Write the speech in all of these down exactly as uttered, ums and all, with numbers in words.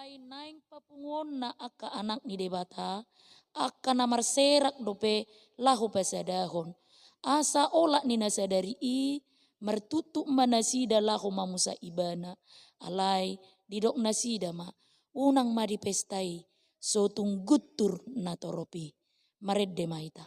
Ai naeng papunguonna angka anak ni Debata, angka na marserak dope laho pasadahon. Asa olat ni na sadari i martutup ma nasida laho mamusa ibana. Alai didok nasida ma, unang ma di pesta i, so tung guntur natorop i. Marende ma hita.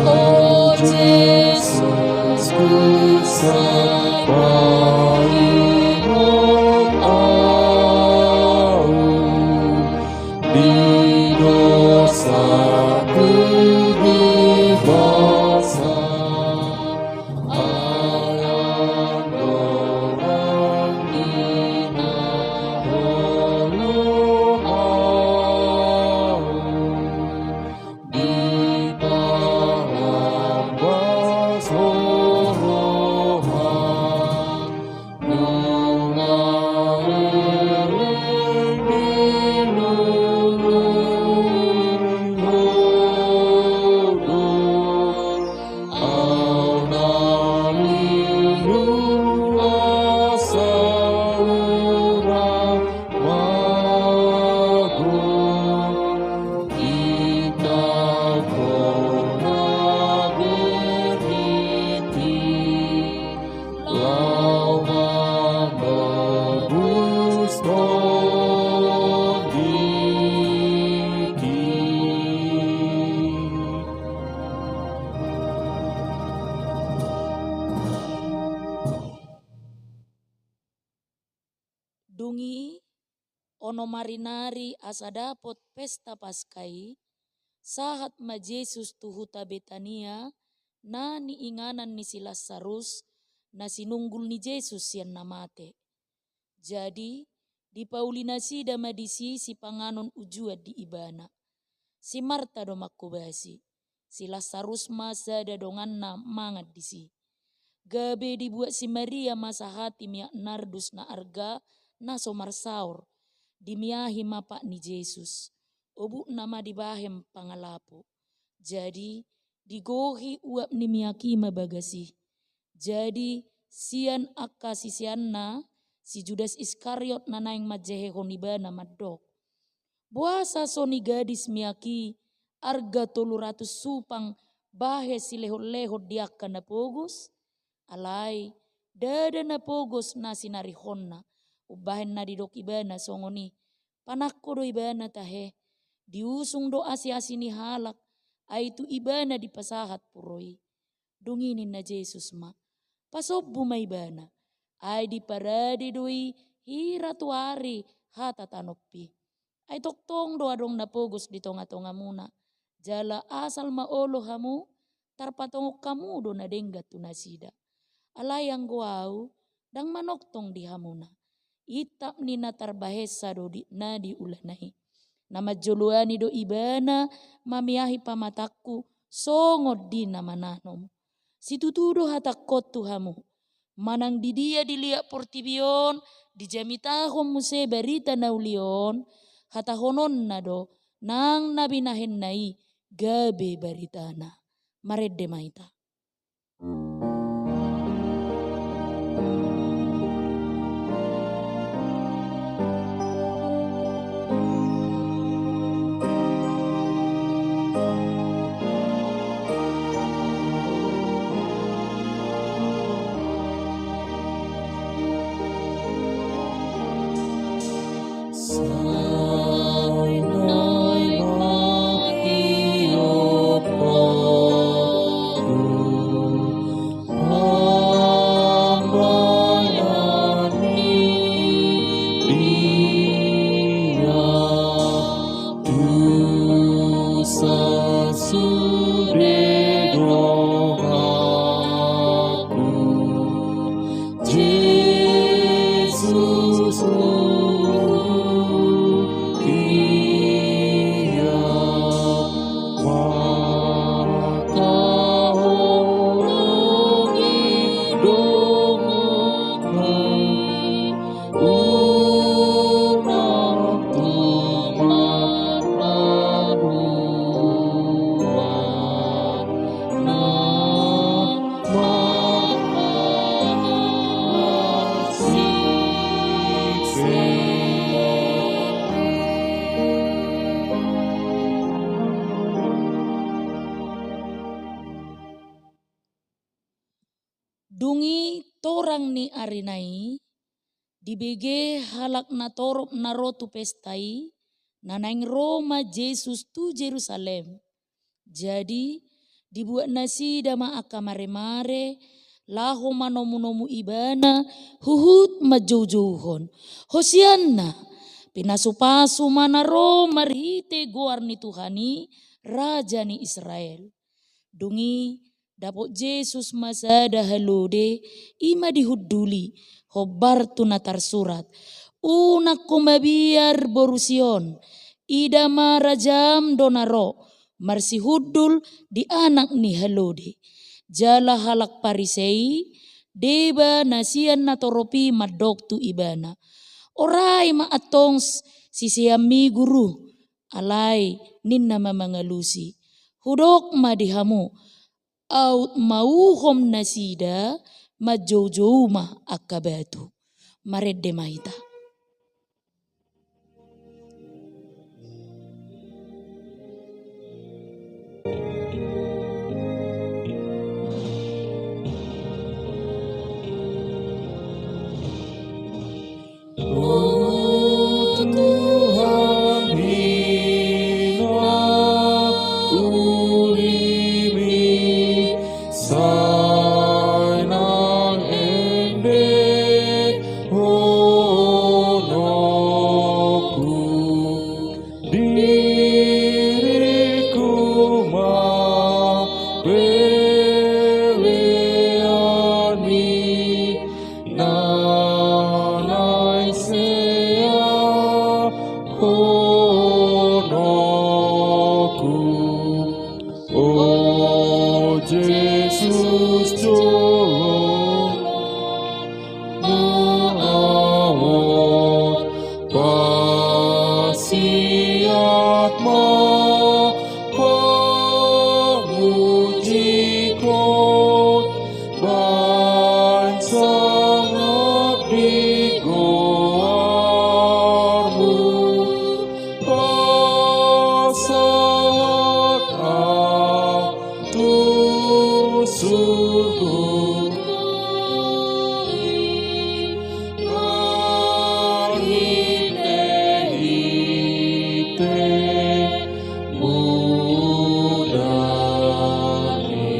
O Jesus, hupaingot ahu di dosaku di basa, ai andorang i na holong ahu. Diparlambas ho roham, nunga leleng di lului ho do. Au na lilu asa hurang mago, hita hona berhenti, laho manobuskon diri. Dung i, onom ari nari asa dapot pesta Paska i, sahat ma Jesus tu huta Betania, na niinganan ni si Lasarus, na sinunggul ni Jesus sian na mate. Jadi, dipauli nasida ma disi sipanganon ujuan di ibana. Si Marta do manghobasi, si Lasarus ma sada donganna mangan disi. Gabe dibuat si Maria ma sahati miak nardus na arga na so marsaor, dimiahi ma pat ni Jesus, obukna ma dibahen pangalapo. Jadi, digohi uap ni miak i ma bagas i. Jadi, sian angka siseanna, si Judas Iskariot na naeng manjehehon ibana mandok, boasa songon i gadis miak i arga tolu ratus supang bahen silehonlehon di angka na pogos? Alai, ndada na pogos na sinarihonna, umbahen na didok ibana songon i, panangko do ibana tahe, diusung do asiasi ni halak, ai tu ibana dipasahat puro i. Dung i ninna Jesus ma, pasombu ma ibana, ai diparade do i hira tu ari hata tanompi. Ai tongtong do adong na pogos di tongatongamuna, jala asal ma olo hamu, tarpatongon hamu do na denggan tu nasida. Alai anggo ahu, ndang manongtong di hamuna. Itap ni na tarbahensa do di, na di ulana i. Na manjoloani do ibana mamiahi pamatangku songon di na mananom. Situtu do hatangkon tu hamu, manang di dia di liat portibi on dijamitahon muse barita na uli on, hatahononna do nang na binahenna i gabe baritana. Marende ma hita. Sai naeng ma tiop ho tu torang ni arina i, dibege halak natorop na ro tu pesta i, na naeng ro ma Jesus tu Jerusalem. Jadi, dibuat nasida ma angka maremare, laho manomunomu ibana, huhut manjoujouhon: Hosianna! Pinasupasu ma na ro marhite goar ni Tuhan i, Raja ni Israel. Dung i, dapot Jesus ma sada halode, i ma dihunduli, hombar tu na tarsurat: Unang ho mabiar, boru Sion, ida ma rajam do na ro, marsihundul di anak ni halode. Jala halak Parise i, deba na sian natorop i mandok tu ibana: Orai ma antong s-, siseanmi, Guru. Alai ninna ma mangalusi: Hudok ma di hamu, aut mauhom nasida manjoujou ma angka batu. Marende ma hita. O Tuhan, hina ulimi, sai nang ende honokku. Diriku ma peleanmi, na naeng seat honokku. O Jesus, jolo Mu awot, pasiat ma pamujikon, baen sangap di goarmu, pasahat ahu tu surgo. Marhitehite mudar ni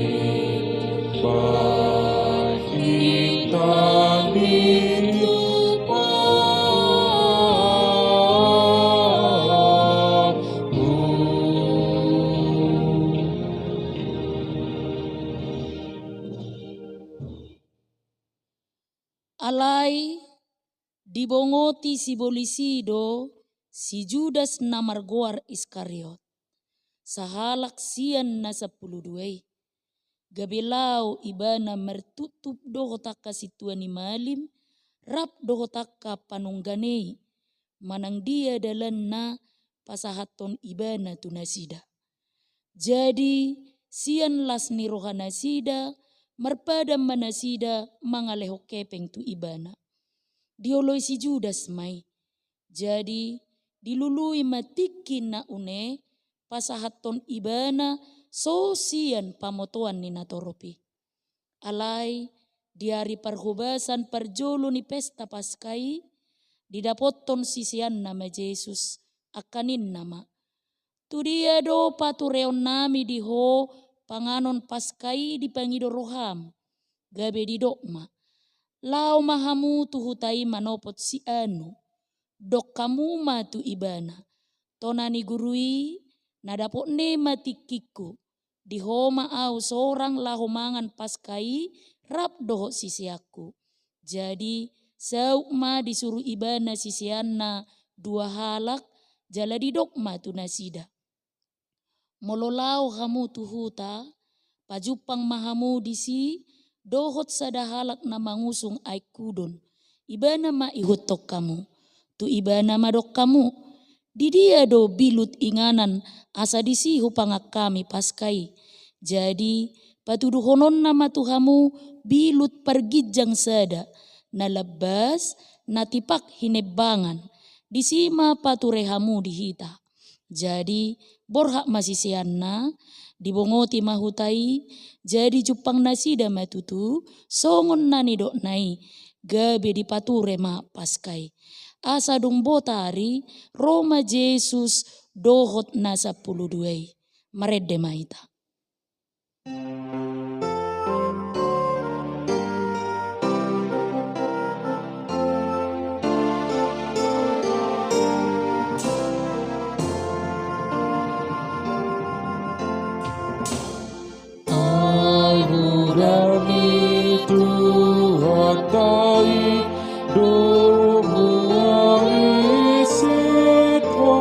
bintang di tupakmu. Alai dibongoti sibolis i do si Judas na margoar Iskariot, sahalak sian na sampulu dua i. Gabe laho ibana martuptup dohot angka sintua ni malim, rap dohot angka panungganei, manang dia dalanna pasahathon ibana tu nasida. Jadi, sian las ni rohanasida, marpadan ma nasida mangalehon hepeng tu ibana. Dioloi si Judas ma i. Jadi, dilului ma tingki na une, pasahathon ibana so sian pamotoan ni natorop i. Alai, di ari parhobasan parjolo ni pesta Paska i, didapothon siseanna ma Jesus, angka ninna ma: Tu dia do patureonnami di Ho panganon Paska i dipangido roham? Gabe didok ma: Laho ma hamu tu huta i manopot si anu. Dok hamu ma tu ibana: Tona ni Guru i, na dapotna i ma tingkingku. Di Ho ma ahu sorang laho mangan Paska i rap dohot siseanku. Jadi, saut ma disuru ibana siseanna dua halak, jala didok ma tu nasida: Molo laho hamu tu huta, pajumpang ma hamu disi dohot sada halak na mangusung aek hudon. Ibana ma ihuthon hamu. Tu ibana ma dok hamu: Di dia do bilut inganan asa disi hupangan hami Paska i? Jadi, patuduhononna ma tu hamu bilut parginjang sada, na lambas, na tipak hinembangan. Disi ma pature hamu di hita. Jadi borhat ma siseanna, dibongoti ma huta i, jadi jumpang nasida ma tutu songon na nidokna i, gabe dipature ma Paska i. Asa dung bot ari, ro ma Jesus dohot na sampulu dua i. Marende ma hita. Ai mura ni Tuhanta i do huarisik ho.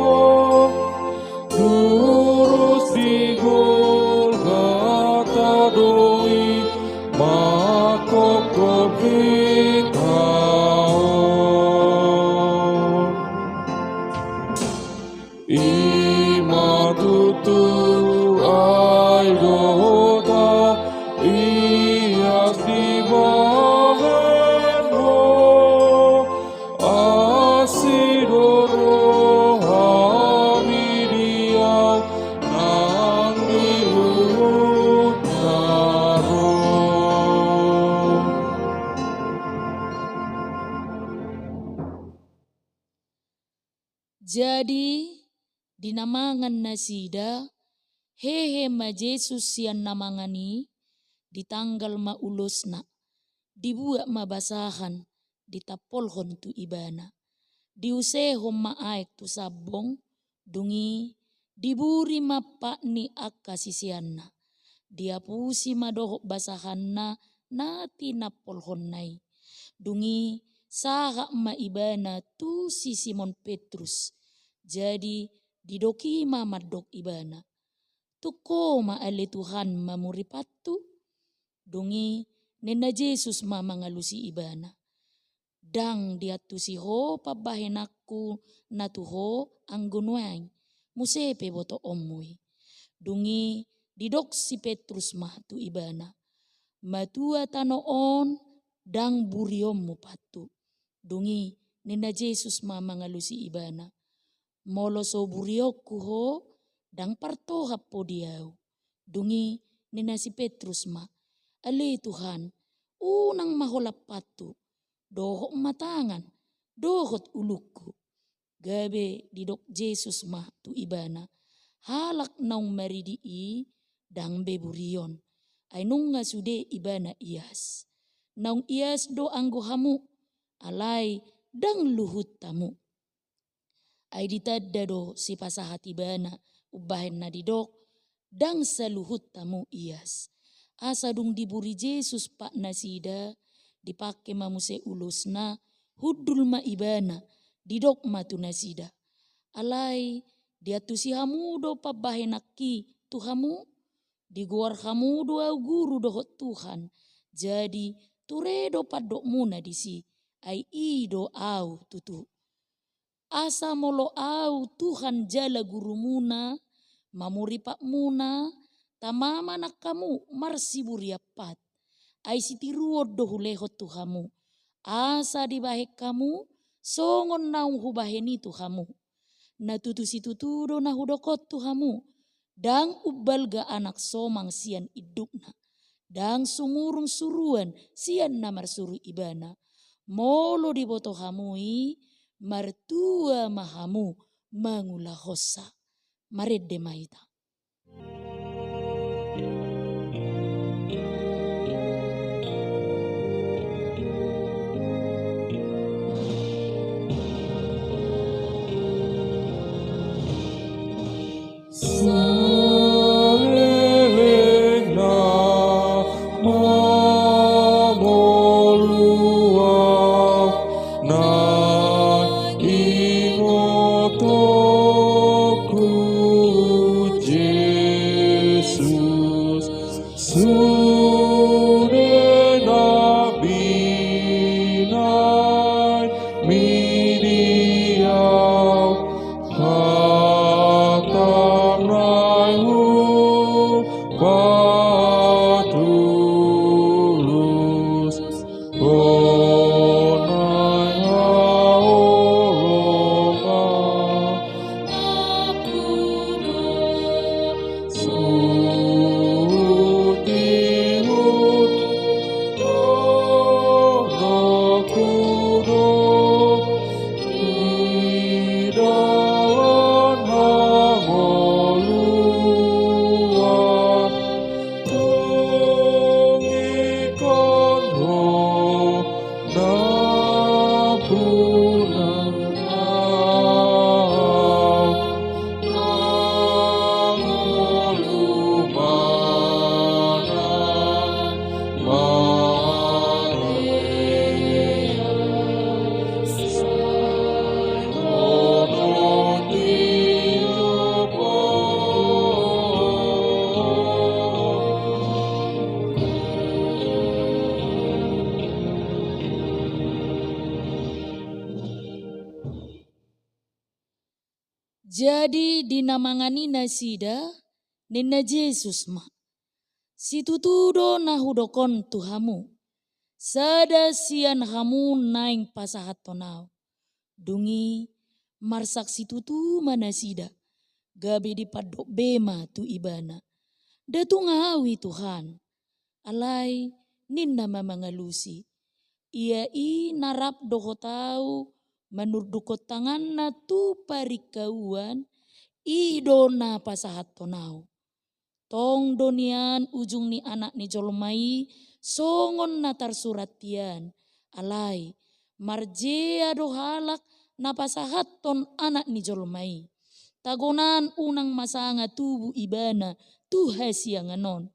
Durus di Golgota do i mangkophop hita on. I ma tutu ai dohot ias dibahen ho. Asi do rohami di ahu nang di luhut na ro. Jadi di na mangan nasida, hehe ma Jesus sian na mangan i, ditanggal ma ulosna, dibuat ma basahan, ditampolhon tu ibana. Diusehon ma aek tu sambong, dung i diburi ma pat ni angka siseanna. Diapusi ma dohot basahanna na tinampolhonna i. Dung i sahat ma ibana tu si Simon Petrus. Jadi didok i ma mandok ibana, "Tung ho ma ale Tuhan mamuri pattu?" Dung i ninna Jesus ma mangalusi ibana, "Ndang diantusi ho pambahenanku na tu ho anggo nuaeng, muse pe botoonmu i." Dung i didok si Petrus ma tu ibana, "Matua tano on ndang burionmu pattu." Dung i ninna Jesus ma mangalusi ibana, "Molo so burionku ho, ndang partohap ho di ahu." Dung i ninna si Petrus ma, "Ale Tuhan, unang ma holan pattu, dohot ma tangan, dohot ulungku." Gabe didok Jesus ma tu ibana, "Halak naung maridi i ndang be burion, ai nunga sude ibana ias. Naung ias do anggo hamu, alai ndang luhut hamu." Ai ditanda do sipasahat ibana umbahen na didok, "Ndang saluhut hamu ias." Asa dung diburi Jesus pat nasida, dipangke ma muse ulosna, hundul ma ibana, didok ma tu nasida, "Alai diantusi hamu do pambahenanki tu hamu? Digoar hamu do ahu guru dohot Tuhan, jadi ture do pandokmuna disi, ai i do ahu tutu. Asa molo ahu Tuhan jala gurumuna, mamuri patmuna, tama ma nang hamu marsiburian pat. Ai sitiruon do hulehon tu hamu, asa dibahen hamu songon naung hubahen i tu hamu. Na tutu situtu do na hudok on tu hamu, ndang umbalga anak somang sian indukna, ndang sumurung suruan sian na marsuru ibana. Molo diboto hamu i, martua ma hamu mangulahonsa." Marende ma hita. Saleleng na mamolu ahu na ingotonku Jesus, sude na binahen mi di ahu hatam na Jadi di na mangan i nasida, ninna Jesus ma: Situtu do na hudok on tu hamu, sada sian hamu naeng pasahathon ahu. Dung i marsak situtu ma nasida, gabe dipandok be ma tu Ibana: Nda tung ahu i, Tuhan. Alai ninna ma mangalusi: Ia i na rap dohot ahu manurdukhon tanganna tu paringkauan, i do na pasahathon ahu. Tong do nian ujung ni Anak ni jolma i songon na tarsurat hian. Alai marjea do halak na pasahathon Anak ni jolma i. Tagonan unang ma sanga tubu Ibana tu hasiangan on.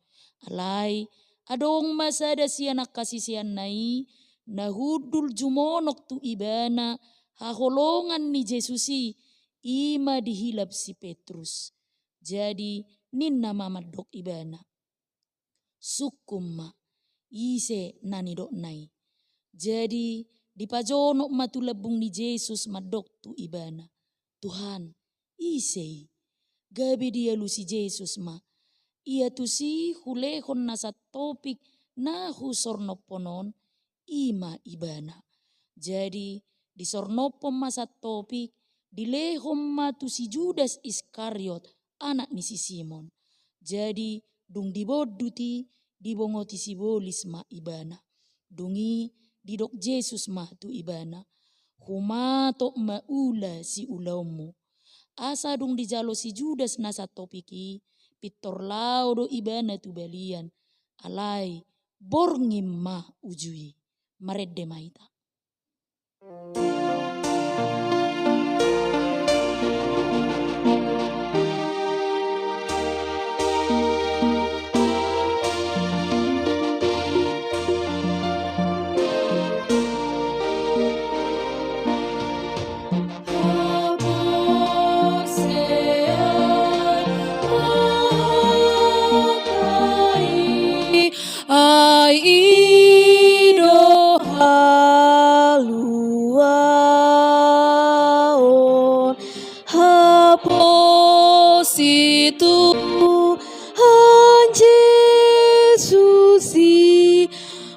Alai adong ma sada sian angka siseanna i na hundul jumonok tu Ibana haholongan ni Jesus i, i ma dihilap si Petrus. Jadi ninna ma mandok Ibana: Sungkun ma, ise na nidokna i? Jadi dipajonok ma tu lambung ni Jesus mandok tu Ibana: Tuhan, ise i? Gabe dialusi Jesus ma: Ia tusi hulehon na santopik na husornophon on, i ma Ibana. Jadi disornophon ma santopik, dilehon ma tu si Judas Iskariot, anak ni si Simon. Jadi dung dibondut i, dibongoti sibolis ma Ibana. Dung i didok Jesus ma tu ibana: Humatop ma ula siulaonmu. Asa dung dijalo si Judas na santopik i, pintor laho do ibana tu balian. Alai borngin ma uju i. Marende ma hita. Ai i do haluaon, haposi Tuhan Jesus i,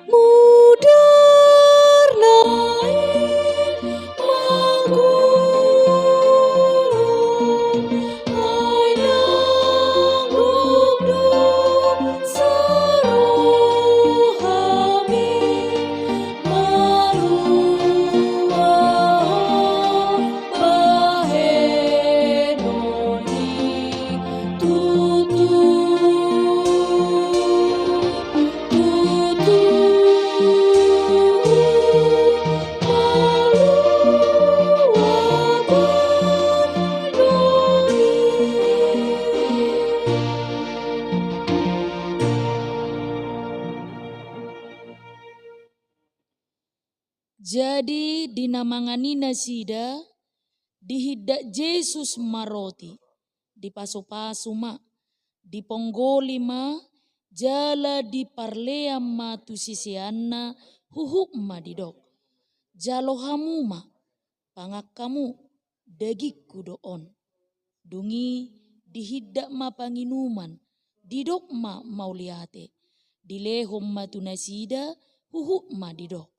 mudar naeng mangulon. Jadi di na mangan i nasida, dihindat Jesus ma roti, dipasupasu ma, diponggoli ma, jala diparlean ma tu siseanna, huhut ma didok: Jalo hamu ma, pangan hamu, dagingku do on. Dung i dihindat ma panginuman, didok ma mauliate, dilehon ma tu nasida, huhut ma didok: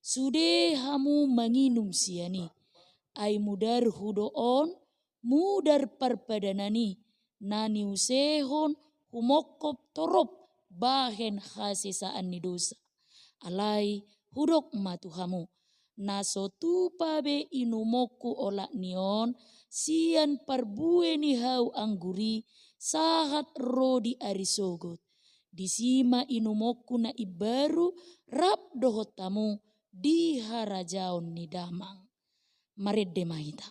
Sude hamu manginum sian i, ai mudarhu do on, mudar parpadanan i, na niusehon humongkop torop bahen hasesaan ni dosa. Alai hudok ma tu hamu, na so tupa be inumonku olat ni on sian parbue ni hau anggur i sahat ro di ari sogot. Disi ma inumonku na imbaru rap dohot hamu di harajaon ni Damang. Marende ma hita.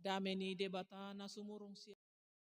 Dame ni Debata na sumurung sian